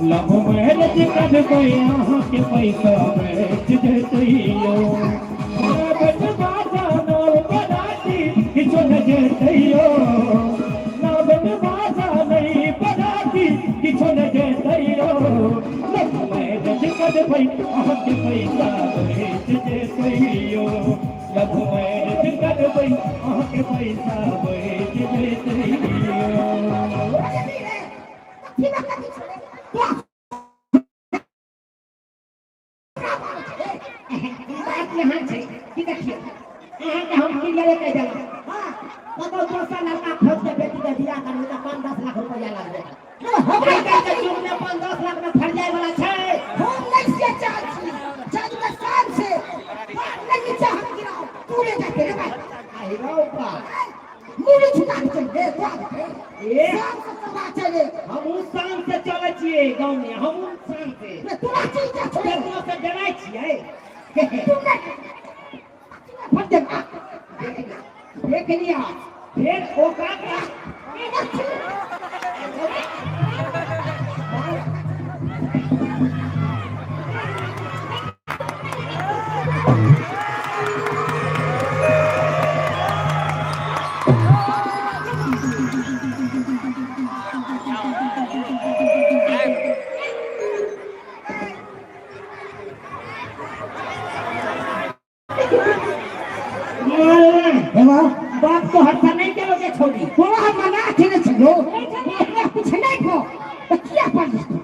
Love marriage करबै अहाँके पैसा बचि जेतै यौ। बज बाजा नौ बराती किछो न जेतै यौ। ना बज बाजा नहि बराती किछो न जेतै यौ। लव मैरिज करबै अहाँके पैसा बचि जेतै यौ। लव मैरिज करबै अहाँके पैसा बचि जेतै यौ। बात यहाँ छै कि देखियौ, अहाँके हम क्लियरे कहि देलहुँ। हँ, कतौ दोसर लड़का खोज के बेटी के बियाह करबै तऽ 5-10 लाख रुपैआ लगबै। आइ काल्हि के युग मे 5-10 लाख मे फरियाय वाला छै? हम नहीं से चाहै छी, चाहे तऽ शान से बात नहीं नीचा हम गिराओ पूरे जाते रे भाई। आहि रौ बा। मुड़ी झुका के चल रे तो ए। शान से चला चले। हमहूँ शान से चलै छियै गाँव मे, हमहूँ शान से। रे तोरा चल जा छोड़े। केकरो से डराइ छियै? तू नहीं फट दे। देख लिया फेर ओकरा। हेलो। बाप तो हरसा नहीं केलो के छोड़ी। तोरा हम मना केने छलो, ओकरा कुछ नहीं को तऽ किया पड़ जेतौ?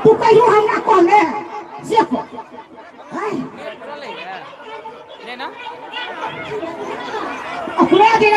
तू कहियो हमरा कहले से कह आय। लेना। ओकरा जे